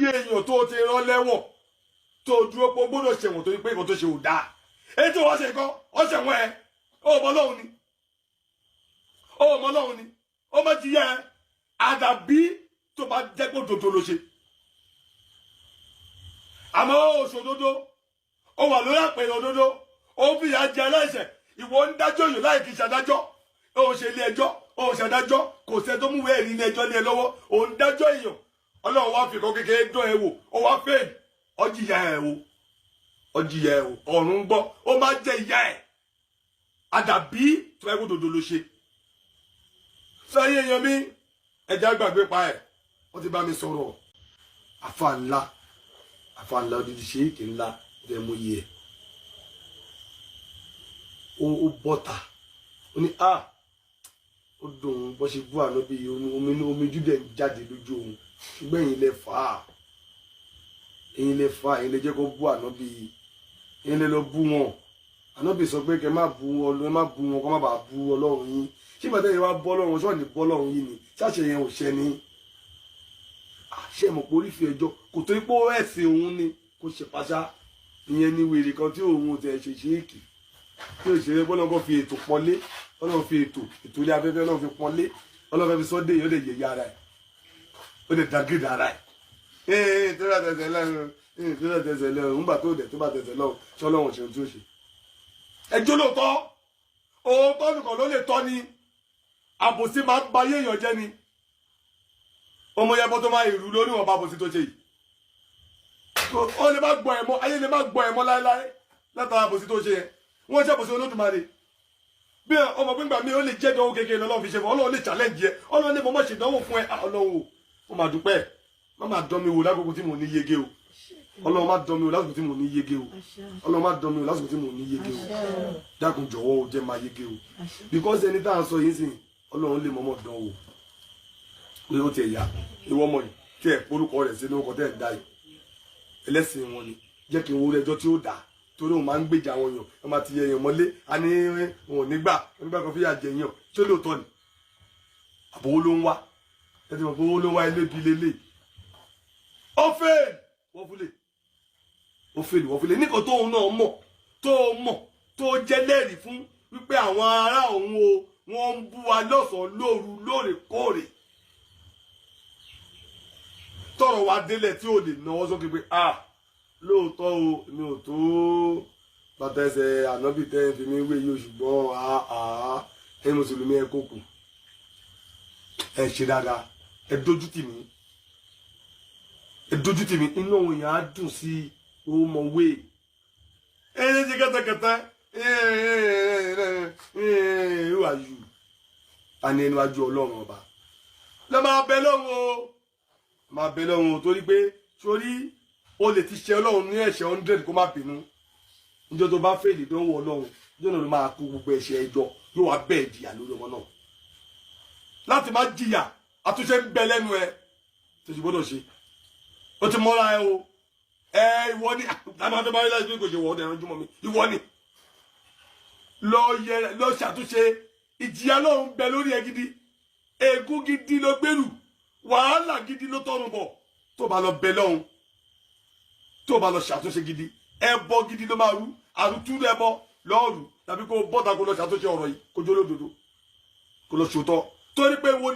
Yé èèyàn tó ti rán lẹ́wọ̀n, tó dúró pé ó gbọ́dọ̀ ṣẹ̀wọ̀n torí pé nǹkan tó ṣe ò dáa. Èyí tí wọ́n ṣe nǹkan ó ṣẹ̀wọ̀n ẹ̀, ó mọ Ọlọ́run ni, ó mọ Ọlọ́run ni, ó má jìyà ẹ, àdàbí tó bá jẹ́ pé òdodo ló ṣe. Àmọ́ ó ṣòdodo, ó wà lórí àpèrè òdodo, ó ń fìyà jẹ aláìṣẹ̀. Ìwọ ń dájọ́ yòó láì kì í ṣàdájọ́, ó ń ṣe ilé ẹjọ́, ó ń ṣàdájọ́, kò sẹ́ tó múwèé ẹ̀rí ilé ẹjọ́ lé ẹ lọ́wọ́. Ó ń dájọ́ èèyàn. Ọlọ́run wá fi kan kékeré dán ẹ wò, ó wá fail, ọjìyà ẹ o, ọjìyà ẹ o. Ọ̀run ń gbọ́, ó máa jẹ ìyá ẹ, àdàbí tó bá yẹ kó dodo ló ṣe. Sọyìn èèyàn mi, ẹja gbàgbé pa ẹ. Wọ́n ti bá mi sọ̀rọ̀. Àfa ńlá, àfa ńlá, odidi ṣéèkì ńlá ẹ mú yẹ ó bọ́ta, ó ní a ó dùn ún bó ṣe bú ànábì, omi omi júdẹ̀ ń jáde lójú òun. Ṣùgbọ́n ẹ̀yin lẹ fà á, ẹ̀yin lẹ fà á, ẹ̀yin lẹ jẹ́ kó bú ànábì, ẹ̀yin lẹ lọ bú wọn. Ànábì sọ pé kẹ má bú wọn, ẹ má bú wọn, kó má bàa bú Ọlọ́run yín. Ṣé ìgbà tẹ́yìn wá bọ́ Ọlọ́run ṣọ́ọ̀ ní bọ́ Ọlọ́run yín ni ṣáṣẹ yẹn ò ṣẹ ni? Ṣé mọ̀ pé orífi ẹjọ́ kò tó ipò ẹ̀sìn òun ni kò ṣe pàṣá. Ìyẹn ni wèrè kan tí òun ò tẹ̀ ṣe ṣéèkì tí ò ṣe é. Bọ́lá kò fi ètò pọ́nlé, Ọlọ́run fi ètò ilé afẹ́fẹ́, Ọlọ́run fi pọ́nlé, Ọlọ́run fẹ́ fi sọ́dẹ̀ yìí, ó lè yẹ̀yẹ́ ara ẹ̀, ó lè dàgídà ara ẹ̀. Ee, tó bá tẹsẹ̀ lẹ́nu, ee, tó bá tẹsẹ̀ lẹ́nu, ńgbà tó dẹ̀ tó bá tẹsẹ̀ lọ́wọ́, ṣé Ọlọ́run ṣe ohun tí ó ṣe? Ẹjọ́ lóòótọ́, òótọ́ nìkan ló lè tọ́ ni. Àbòsí máa ń ba ayé èèyàn jẹ́ ni. Ọmọ yẹn bọ́ tó máa ìrú lórí wọn bá àbòsí tó ṣe yìí, ó lè má gbọ́ ẹ̀ mọ́, ayé lè má gbọ́ ẹ̀ mọ́ láéláé látara àbòsí tó ṣe yẹn. Wọ́n ṣe àbòsí Olódùmarè bí ọmọ gbígbà mi, ó lè jẹ́ ìdánwò kékeré lọ́lọ́run fi ṣe fún. Ọlọ́run lè challenge ẹ, Ọlọ́run lè mọ̀ mọ́ ṣe ìdánwò fún ẹ. Ọlọ́run o, mo máa dúpẹ́. Má máa dán mi wò lákòókò tí mo ní yege o. Ọlọ́run, má dán mi wò lásìkò tí mo ní yege o. Ọlọ́run, má dán mi wò lásìkò tí mo ní yege o. Dákun, jọ̀wọ́ o, jẹ́ máa yege o, because ẹni tá à ń sọ yìí sìn, Ọlọ́run lè mọ̀mọ́ dán wò pé ó tiẹ̀ yá ìwọ ọmọ yìí tí ẹ̀ porúkọ rẹ̀ sínú ọkọ̀ tẹ́ ẹ̀ dá yìí, ẹlẹ́sìn wọn ni. Jẹ́ kí n wo ẹjọ́ tí ó dà, torí òun máa ń gbèjà àwọn èèyàn. Wọ́n máa ti yẹ èèyàn mọ́lé, a ní òun ò nígbà onígbà kan fìyà jẹ èèyàn. Ṣé lóòótọ́ ni àbò owó ló ń wá? Ẹ ti mọ̀ pé owó ló ń wá, ilé bi lélẹ̀. Ó fail, wọ́n fúlẹ̀, ó fail, wọ́n fúlẹ̀ níkan tóun náà mọ̀, tó mọ̀, tó jẹ́ lẹ́rìí fún wípé àwọn ará òun o, wọ́n ń bú wa lọ́sàn-án lóru lóòrèkóòrè. Tọrọ wa délẹ̀ tí ò lè náwó sókè pé, ah, lóòótọ́ o, mi ò tó bàtà ẹsẹ̀ ànábì tẹ́ ẹ fi mi wé yìí o, ṣùgbọ́n àá ẹ mùsùlùmí, ẹ kókò, ẹ ṣe dáadáa, ẹ dójú tì mí, ẹ dójú tì mí. Inú òun èèyàn á dùn sí ó mọ wé ẹ ṣe ṣe kẹtẹkẹtẹ. Who are you? Ta ni ẹni wájú Ọlọ́run ọba lọ? Máa bẹ lọ́run o, máa bẹ lọ́run o, torí pé sórí o lè ti ṣe Ọlọ́run ní ẹ̀ṣẹ̀ 100, kó má bínú. Níjọ́ tó bá fail ìdánwò Ọlọ́run, níjọ́ náà ló máa kó gbogbo ẹ̀ṣẹ̀ ẹjọ́, yóò wá bẹ́ẹ̀ jìyà lórí ọmọ náà. Láti má jìyà, àtúnṣe ń bẹ lẹ́nu ẹ tó ti gbọ́dọ̀ ṣe. Ó ti mọ́ra ẹ o. Ẹ ìwọ ni àmọ́ tó bá rí láti pé kò ṣe wọ́ ọ́ ẹ̀rọ jùmọ̀ mi. Ìwọ ni lọ yẹ lọ ṣàtúnṣe. Ìjìyà lọ́run bẹ lórí ẹ gidi, ègún gidi ló gbèrú, wàhálà gidi ló tọrùn bọ̀. Tó bá lọ bẹ lọ́hùn, tó bá lọ ṣàtúnṣe gidi, ẹbọ gidi ló máa rú, àrùtúrú ẹbọ lọ́ọ̀rù, tàbí kó bọ́ta, kó lọ ṣàtúnṣe ọ̀rọ̀ yìí, kó jó lódodo, kó lọ ṣòótọ́, torí pé wo.